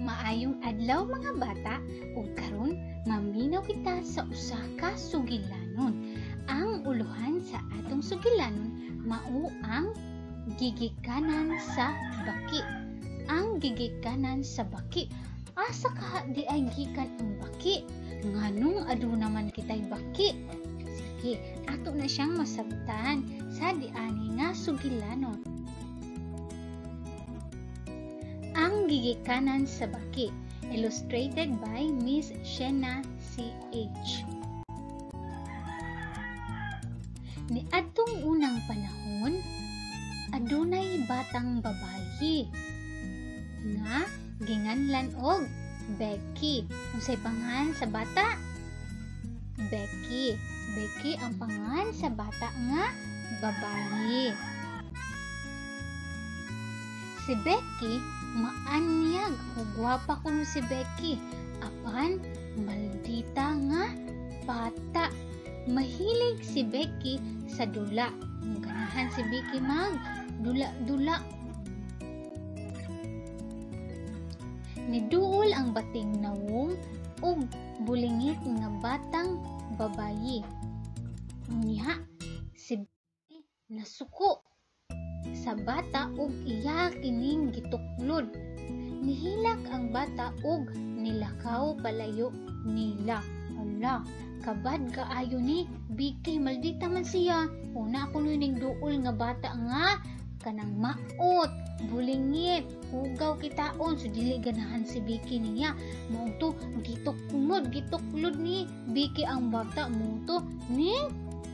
Maayong adlaw, mga bata, ug karon maminaw kita sa usa ka sugilanon. Ang uluhan sa atong sugilanon mao ang Gigikanan sa Baki. Ang Gigikanan sa Baki. Asa kaha diay gikan ang baki? Nganong aduna man kitay baki? Sige, ato na siyang masabtan sa diani nga sugilanon. Ang Gigikanan sa Baki, illustrated by Miss Shena C.H. Niadtong unang panahon, adunay batang babayi nga ginganlan og Becky. Unsay pangalan sa bata? Becky. Becky ang pangalan sa bata nga babayi. Si Becky maanyag, gwapa kuno si Becky, apan maldita nga bata. Mahilig si Becky sa dula. Ganahan si Becky mag dula-dula. Niduol ang bating nawong ug bulingit nga batang babayi. Unya si Becky nasuko sa bata ug iya kining gituklod. Nihilak ang bata ug nilakaw palayo nila. Hala, kabad kaayo ni Becky, maldita man siya. Una ako ning duol nga bata nga kanang maot, bulingit, hugaw kitaon, so dili ganahan si Becky niya. Mao to gituklod ni Becky ang bata, mao to ni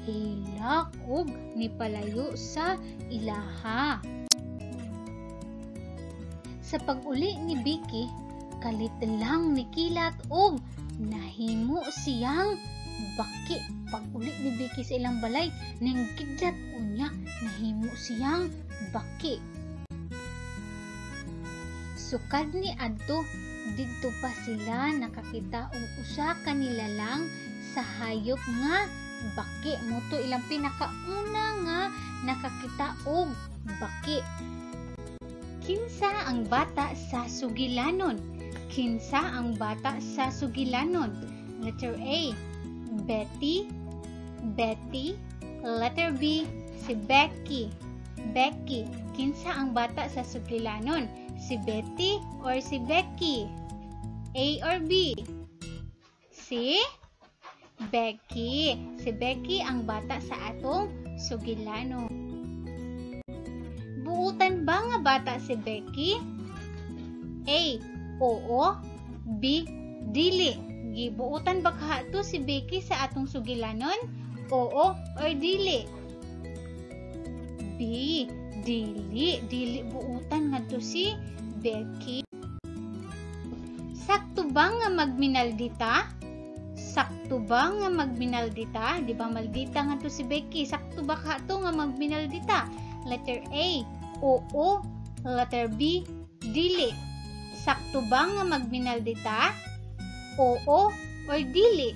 hilak og nipalayo sa ilaha. Sa pag-uli ni Becky, kalit lang ni kilat og nahimo siyang baki. Pag-uli ni Becky sa ilang balay, ning kidlat unya nahimo siyang baki. Sukad ni adto, didto pa sila nakakita og usa ka nilalang sa hayop nga baki. Moto ilang pinakauna nga nakakita og baki. Kinsa ang bata sa sugilanon? Kinsa ang bata sa sugilanon? Letter A, Betty, Betty. Letter B, si Becky, Becky. Kinsa ang bata sa sugilanon? Si Betty or si Becky? A or B? Si Becky. Si Becky ang bata sa atong sugilanon. Buutan ba nga bata si Becky? A, oo. B, dili. Gibuutan ba kaha to si Becky sa atong sugilanon? Oo or dili? B, dili. Dili buutan ngadto si Becky. Sakto ba nga magminaldita? Sakto ba nga magminaldita? Di ba maldita ngadto si Becky? Sakto ba kaha to nga magminaldita? Letter A, oo. Letter B, dili. Sakto ba nga magminaldita? Oo or dili?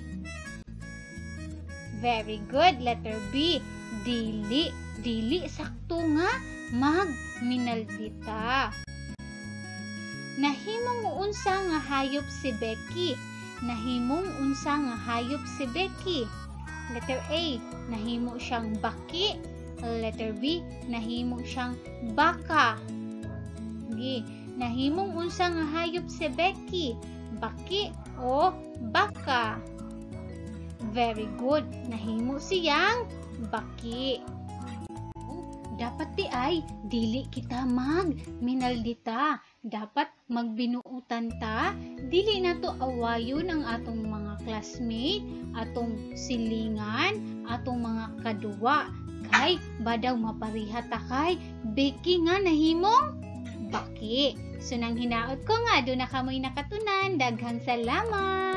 Very good. Letter B, dili. Dili sakto nga magminaldita. Nahimong unsa nga hayop si Becky? Nahimong unsa nga hayop si Becky? Letter A, nahimo siyang baki. Letter B, nahimo siyang baka. G, nahimong unsa nga hayop si Becky? Baki o baka? Very good. Nahimo siyang baki. Dapat di ay dili kita magminaldita. Dapat magbinuutan ta. Dili na to awayon ang atong mga classmate, atong silingan, atong mga kaduwa. Kay badaw mapariha ta kay Becky nga nahimong baki. So nang hinaot ko nga do na kamoy nakatunan. Daghang salamat.